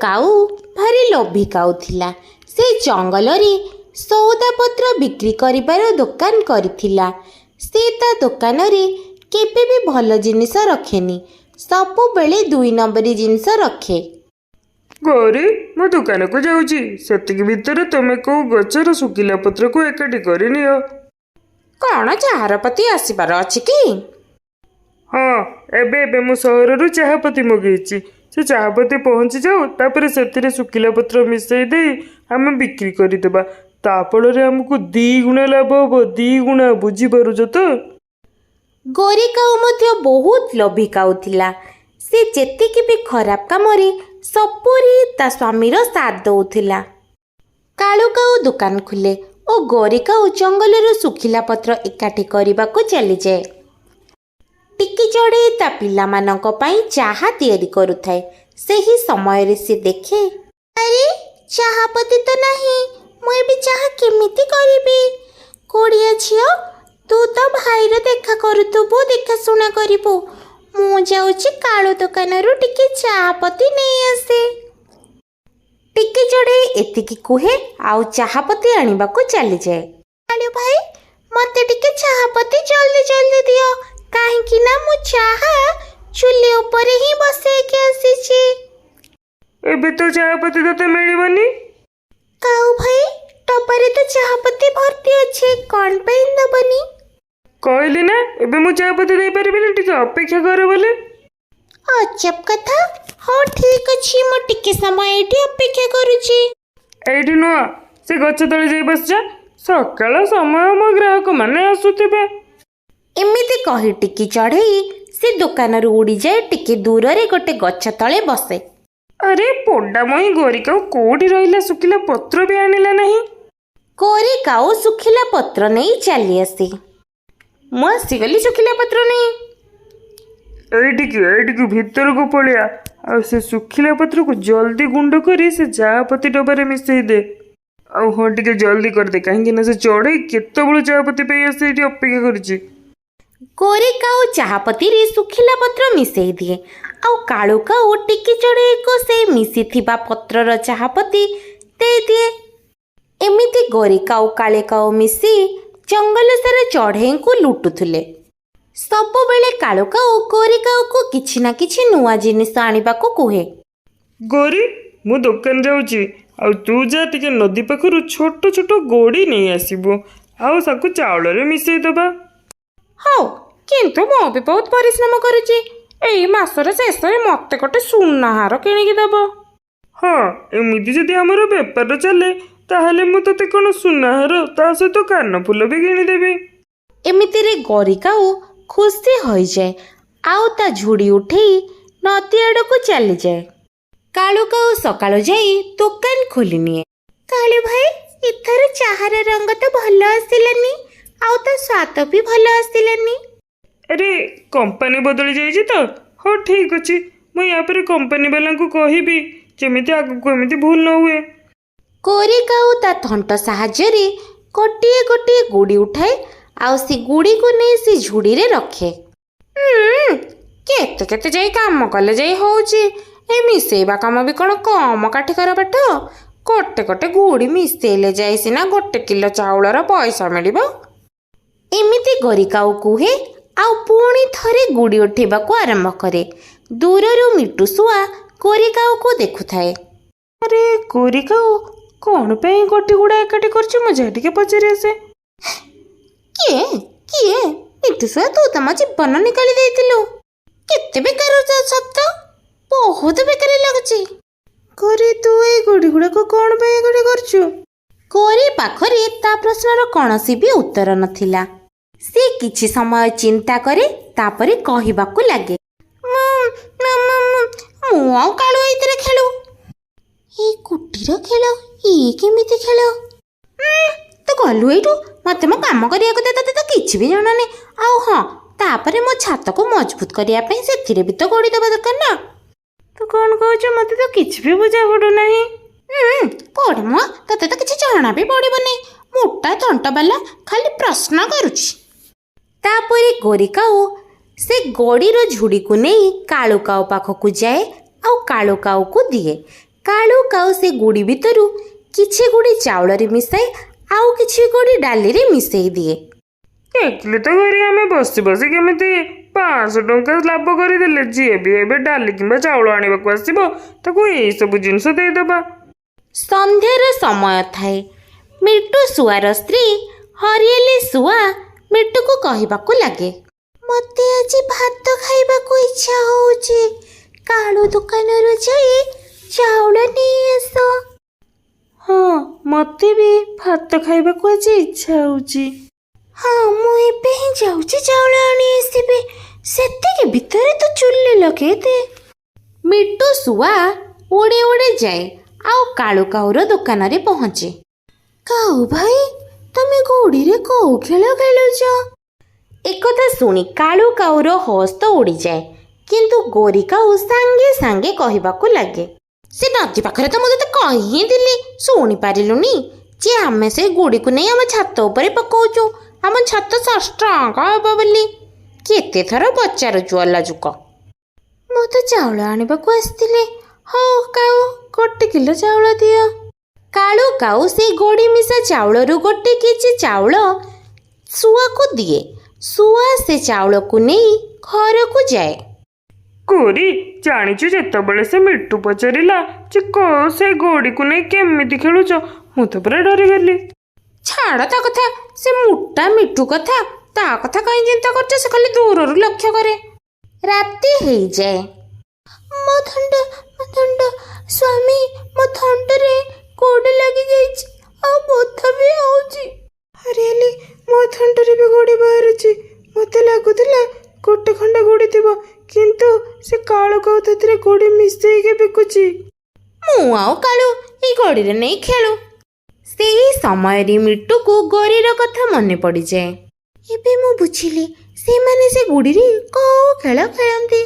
କାଉ ଭାରି ଲୋଭୀ କାଉ ଥିଲା। ସେ ଜଙ୍ଗଲରେ ସଉଦାପତ୍ର ବିକ୍ରି କରିବାର ଦୋକାନ କରିଥିଲା। ସେ ତା ଦୋକାନରେ କେବେ ବି ଭଲ ଜିନିଷ ରଖେନି, ସବୁବେଳେ ଦୁଇ ନମ୍ବରୀ ଜିନିଷ ରଖେ। ଗୌରୀ, ମୁଁ ଦୋକାନକୁ ଯାଉଛି। ସେତିକି ଭିତରେ ତମେ କୋଉ ଗଛର ଶୁଖିଲା ପତ୍ରକୁ ଏକାଠି କରିନିଅ। କ'ଣ ଚାହାର ପତି ଆସିବାର ଅଛି କି? ହଁ, ଏବେ ଏବେ ମୁଁ ସହରରୁ ଚାହାପତି ମଗେଇଛି। ସେ ଚାହାପତି ପହଞ୍ଚି ଯାଉ, ତାପରେ ସେଥିରେ ଶୁଖିଲା ପତ୍ର ମିଶେଇ ଦେଇ ଆମେ ବିକ୍ରି କରିଦେବା। ତା ଫଳରେ ଆମକୁ ଦି ଗୁଣା ଲାଭ ହବ, ଦି ଗୁଣା। ବୁଝିପାରୁଛ ତ? ଗୋରୀ କାଉ ମଧ୍ୟ ବହୁତ ଲୋଭୀ କାଉ ଥିଲା। ସେ ଯେତିକି ବି ଖରାପ କାମରେ ସବୁରେ ତା ସ୍ୱାମୀର ସାଥ ଦଉଥିଲା। କାଳୁ କାଉ ଦୋକାନ ଖୋଲେ ଓ ଗୋରୀ କାଉ ଜଙ୍ଗଲରୁ ଶୁଖିଲା ପତ୍ର ଏକାଠି କରିବାକୁ ଚାଲିଯାଏ। ଟିକି ଚଢ଼େଇ ତା ପିଲାମାନଙ୍କ ପାଇଁ ଚାହା ତିଆରି କରୁଥାଏ। ସେହି ସମୟରେ ସେ ଦେଖେ, ଆରେ, ଚାହାପତି ତ ନାହିଁ, ମୁଁ ଏବେ ଚାହା କେମିତି କରିବି? କୋଡ଼ିଆ ଝିଅ, ତୁ ତ ଭାଇର ଦେଖା କରୁଥିବୁ, ଦେଖାଶୁଣା କରିବୁ। ମୁଁ ଯାଉଛି କାଳୁ ଦୋକାନରୁ ଟିକେ ଚାହାପତି ନେଇ ଆସେ। ଟିକି ଚଢ଼େଇ ଏତିକି କୁହେ ଆଉ ଚାହାପତି ଆଣିବାକୁ ଚାଲିଯାଏ। କାଳୁ ଭାଇ, ମତେ ଟିକେ ଚାହାପତି ଜଲ୍ଦି ଜଲ୍ଦି ଦିଅ, କାହିଁକି ନା ମୁଁ ଚାହା ଚୁଲି ଉପରେ ହିଁ ବସେଇକି ଆସିଛି। ଏବେ ତ ଚାହାପତି ତତେ ମିଳିବନି। କାଉ ଭାଇ, ଡବାରେ ତ ଚାହାପତି ଭର୍ତ୍ତି ଅଛି, କ'ଣ ପାଇଁ ଦବନି? କହିଲି ନା, ଏବେ ମୁଁ ଚାହାପତି ଦେଇପାରିବିନି, ଟିକେ ଅପେକ୍ଷା କର ବୋଲି। ଅଜବ କଥା। ହଉ, ଠିକ ଅଛି, ମୁଁ ଟିକେ ସମୟ ଏଇଠି ଅପେକ୍ଷା କରୁଛି। ଏଇଠି ନୁହଁ, ସେ ଗଛ ତଳେ ଯାଇ ବସିଯା। ସକାଳ ସମୟ, ମୋ ଗ୍ରାହକମାନେ ଆସୁଥିବେ। ଏମିତି କହି ଟିକି ଚଢ଼େଇ ସେ ଦୋକାନରୁ ଉଡ଼ିଯାଏ, ଟିକେ ଦୂରରେ ଗୋଟେ ଗଛ ତଳେ ବସେ। ଆରେ, ପୋଡାମୟୀ ଗୋରିକାଉ କୋଉଠି ରହିଲା? ଶୁଖିଲା ପତ୍ର ବି ଆଣିଲା ନାହିଁ। କୋରି କାଉ ଶୁଖିଲା ପତ୍ର ନେଇ ଚାଲି ଆସେ। ମୁଁ ଆସିଗଲି ଶୁଖିଲା ପତ୍ର ନେଇ। ଏଇଠିକି, ଏଇଠିକି ଭିତରକୁ ପଳିଆ। ଆଉ ସେ ଶୁଖିଲା ପତ୍ରକୁ ଜଲ୍ଦି ଗୁଣ୍ଡ କରି ସେ ଚାହାପତି ଡବାରେ ମିଶେଇ ଦେ। ଆଉ ହଁ, ଟିକେ ଜଲ୍ଦି କରିଦେ, କାହିଁକି ନା ସେ ଚଢ଼େଇ କେତେବେଳୁ ଚାହାପତି ପାଇଁ ଆସି ଏଇଠି ଅପେକ୍ଷା କରିଛି। କୋରି କାଉ ଚାହାପତିରେ ଶୁଖିଲା ପତ୍ର ମିଶେଇ ଦିଏ ଆଉ କାଳୁ କାଉ ଟିକି ଚଢ଼େଇକୁ ସେ ମିଶିଥିବା ପତ୍ରର ଚାହାପତି ଦେଇଦିଏ। ଏମିତି ଗୋରି କାଉ, କାଳେ କାଉ ମିଶି ଜଙ୍ଗଲ ସାରା ଚଢ଼େଇଙ୍କୁ ଲୁଟୁଥିଲେ। ସବୁବେଳେ କାଳୁ କାଉ ଗୋରି କାଉକୁ କିଛି ନା କିଛି ନୂଆ ଜିନିଷ ଆଣିବାକୁ କୁହେ। ଗୌରୀ, ମୁଁ ଦୋକାନ ଯାଉଛି, ଆଉ ତୁ ଯା ଟିକେ ନଦୀ ପାଖରୁ ଛୋଟ ଛୋଟ ଗୋଡ଼ି ନେଇ ଆସିବୁ, ଆଉ ତାକୁ ଚାଉଳରେ ମିଶେଇ ଦେବା। ହଉ, କିନ୍ତୁ ମୁଁ ବି ବହୁତ ପରିଶ୍ରମ କରୁଛି। ଏଇ ମାସର ଶେଷରେ ମୋତେ ଗୋଟେ ସୁନାହାର କିଣିକି ଦେବ। ହଁ, ଏମିତି ଯଦି ଆମର ବେପାର ଚାଲେ, ତାହେଲେ ମୁଁ ତତେ କ'ଣ ସୁନାହାର, ତା ସହିତ କାନଫୁଲ ବି କିଣିଦେବି। ଏମିତିରେ ଗୋରି କାଉ ଖୁସି ହୋଇଯାଏ ଆଉ ତା ଝୁଡ଼ି ଉଠେଇ ନଦୀ ଆଡ଼କୁ ଚାଲିଯାଏ। କାଳୁ କାଉ ସକାଳୁ ଯାଇ ଦୋକାନ ଖୋଲିନିଏ। କାଳୁ ଭାଇ, ଏଥର ଚାହାର ରଙ୍ଗ ତ ଭଲ ଆସିଲାନି ଆଉ ତା ସ୍ୱାଦ ବି ଭଲ ଆସିଲାନି। ଆରେ, କମ୍ପାନୀ ବଦଳି ଯାଇଛି ତ। ହଉ, ଠିକ୍ ଅଛି, ମୁଁ ୟା ପରେ କମ୍ପାନୀ ବାଲାଙ୍କୁ କହିବି ଯେମିତି ଆଗକୁ ଏମିତି ଭୁଲ ନ ହୁଏ। କୋରି କାଉ ତା ଥଣ୍ଟ ସାହାଯ୍ୟରେ ଗୋଟିଏ ଗୋଟିଏ ଗୁଡ଼ି ଉଠାଏ ଆଉ ସେ ଗୁଡ଼ିକୁ ନେଇ ସେ ଝୁଡ଼ିରେ ରଖେ। କେତେ କେତେ ଯାଇ କାମ କଲେ ଯାଇ ହଉଛି। ଏ ମିଶେଇବା କାମ ବି କ'ଣ କମ କାଠିକର ପାଠ? ଗୋଟେ ଗୋଟେ ଗୁଡ଼ି ମିଶେଇଲେ ଯାଇ ସିନା 1 କିଲୋ ଚାଉଳର ପଇସା ମିଳିବ। ଏମିତି ଗୋରିକାଉ କୁହେ ଆଉ ପୁଣି ଥରେ ଗୁଡ଼ି ଉଠେଇବାକୁ ଆରମ୍ଭ କରେ। ଦୂରରୁ ମିଟୁ ଶୁଆ ଗୋରିକାଉକୁ ଦେଖୁଥାଏ। ଆରେ, ଗୋରିକାଉ କ'ଣ ପାଇଁ ଗୋଟି ଗୁଡ଼ା ଏକାଠି କରୁଛି? ମୁଁ ଯାଇ ଟିକେ ପଚାରି ଆସେ। କିଏ କିଏ? ମିଟୁ ଶୁଆ, ତୁ ତମ ଜୀବନ ନିକାଳି ଦେଇଥିଲୁ। କେତେ ବେକାର ଶବ୍ଦ, ବହୁତ ବେକାରୀ ଲାଗୁଛି। ଗୌରୀ, ତୁ ଏଇ ଗୋଡ଼ି ଗୁଡ଼ାକ କ'ଣ ପାଇଁ ଏକାଠି କରୁଛୁ? କୋରି ପାଖରେ ତା ପ୍ରଶ୍ନର କୌଣସି ବି ଉତ୍ତର ନଥିଲା। ସେ କିଛି ସମୟ ଚିନ୍ତା କରେ, ତାପରେ କହିବାକୁ ଲାଗେ, ମୁଁ ମୁଁ ଆଉ କାଳୁ ଏଇଥିରେ ଖେଳୁ। ଏଇ କୁଟୀର ଖେଳ, ଇଏ କେମିତି ଖେଳ? ତୁ ଗଲୁ ଏଇଠୁ, ମତେ ମୋ କାମ କରିବାକୁ ଦେ। ତତେ ତ କିଛି ବି ଜଣାନି। ଆଉ ହଁ, ତାପରେ ମୋ ଛାତକୁ ମଜବୁତ କରିବା ପାଇଁ ସେଥିରେ ବି ତ ଗୋଡ଼ି ଦେବା ଦରକାର ନା। ତୁ କ'ଣ କହୁଛୁ, ମତେ ତ କିଛି ବି ବୁଝା ପଡୁନାହିଁ। କୋଉଠି ମ, ତତେ ତ କିଛି ଜଣା ବି ପଡ଼ିବନି। ମୋଟା ଥଣ୍ଟବାଲା ଖାଲି ପ୍ରଶ୍ନ କରୁଛି। ତାପରେ ଗୋରିକାଉ ସେ ଗୋଡ଼ିର ଝୁଡ଼ିକୁ ନେଇ କାଳୁ କାଉ ପାଖକୁ ଯାଏ ଆଉ କାଳୁ କାଉକୁ ଦିଏ। କାଳୁ କାଉ ସେ ଗୁଡ଼ି ଭିତରୁ କିଛି ଗୁଡ଼ି ଚାଉଳରେ ମିଶାଇ ଆଉ କିଛି ଗୁଡ଼ି ଡାଲିରେ ମିଶାଇ ଦିଏ। ଦେଖିଲୁ ତ ଘରେ, ଆମେ ବସି ବସି କେମିତି 500 ଟଙ୍କା ଲାଭ କରିଦେଲେ। ଯିଏ ବି ଏବେ ଡାଲି କିମ୍ବା ଚାଉଳ ଆଣିବାକୁ ଆସିବ, ତାକୁ ଏଇସବୁ ଜିନିଷ ଦେଇଦେବା। ସନ୍ଧ୍ୟାର ସମୟ ଥାଏ। ମିଟୁ ଶୁଆର ସ୍ତ୍ରୀ ହରିଆଲି ଶୁଆ ମିଟୁକୁ କହିବାକୁ ଲାଗେ, ମୋତେ ଆଜି ଭାତ ଖାଇବାକୁ ଇଚ୍ଛା ହଉଛି। କାଳୁ ଦୋକାନରୁ ଯାଇ ଚାଉଳ ନେଇ ଆସ। ହଁ, ମୋତେ ବି ଭାତ ଖାଇବାକୁ ଆଜି ଇଚ୍ଛା ହେଉଛି। ହଁ, ମୁଁ ଏବେ ହିଁ ଯାଉଛି, ଚାଉଳ ଆଣି ଆସିବି। ସେତିକି ଭିତରେ ତୁ ଚୁଲି ଲଗେଇ ଦେ। ମିଟୁ ଶୁଆ ଉଡ଼ି ଉଡ଼ି ଯାଏ ଆଉ କାଳୁ କାଉର ଦୋକାନରେ ପହଞ୍ଚେ। କାଉ ଭାଇ, ତମେ ଗୋଡ଼ିରେ କୋଉ ଖେଳ ଖେଳୁଛ? ଏକଥା ଶୁଣି କାଳୁ କାଉର ହୋସ୍ ତ ଉଡ଼ିଯାଏ, କିନ୍ତୁ ଗୋରି କାଉ ସାଙ୍ଗେ ସାଙ୍ଗେ କହିବାକୁ ଲାଗେ, ସେ ନଦୀ ପାଖରେ ତ ମୁଁ ତତେ କହି ହିଁ ଥିଲି, ଶୁଣିପାରିଲୁନି ଯେ ଆମେ ସେ ଗୁଡ଼ିକୁ ନେଇ ଆମ ଛାତ ଉପରେ ପକଉଛୁ, ଆମ ଛାତ ଷ୍ଟ୍ରଙ୍ଗ ହବ ବୋଲି। କେତେ ଥର ପଚାରୁଛୁ ଅଲାଜୁକ। ମୁଁ ତ ଚାଉଳ ଆଣିବାକୁ ଆସିଥିଲି। ହଉ କାଉ, 1 କିଲୋ ଚାଉଳ ଦିଅ। କାଳୁ କାଉ ସେଇ ଗୋଡ଼ି ମିଶା ଚାଉଳରୁ 1 କେଜି ଚାଉଳ ଶୁଆକୁ ଦିଏ। ଶୁଆ ସେ ଚାଉଳକୁ ନେଇ ଘରକୁ ଯାଏ। ଗୋରି, ଜାଣିଛୁ, ଯେତେବେଳେ ସେ ମିଟୁ ପଚାରିଲା ଯେ ସେ ଗୋଡ଼ିକୁ ନେଇ କେମିତି ଖେଳୁଛ, ମୁଁ ତ ପୁରା ଡରିଗଲି। ଛାଡ଼ ତା କଥା, ସେ ମୋଟା ମିଟୁ କଥା। ତା କଥା କାହିଁ ଚିନ୍ତା କରୁଛ? ସେ ଖାଲି ଦୂରରୁ ଲକ୍ଷ୍ୟ କରେ। ରାତି ହେଇଯାଏ। ମୋ ଥଣ୍ଡ, ମୋ ଥଣ୍ଡ, ସ୍ୱାମୀ, ମୋ ଥଣ୍ଡରେ ଗୋଡ଼ ଲାଗିଯାଇଛି ଆଉ ବଥା ବି ହଉଛି। ହରିଆଲି, ମୋ ଥଣ୍ଟରେ ବି ଗୋଡ଼ି ବାହାରୁଛି। ମୋତେ ଲାଗୁଥିଲା ଗୋଟେ ଖଣ୍ଡ ଗୋଡ଼ି ଥିବ, କିନ୍ତୁ ସେ କାଳୁ କାଉ ସେଥିରେ ଗୋଡ଼ି ମିଶେଇକି ବିକୁଛି। ମୁଁ ଆଉ କାଳୁ ଏଇ ଗୋଡ଼ିରେ ନେଇ ଖେଳୁ। ସେଇ ସମୟରେ ମିଟୁକୁ ଗୋରିର କଥା ମନେ ପଡ଼ିଯାଏ। ଏବେ ମୁଁ ବୁଝିଲି, ସେମାନେ ସେ ଗୁଡ଼ିରେ କୋଉ ଖେଳ ଖେଳନ୍ତି।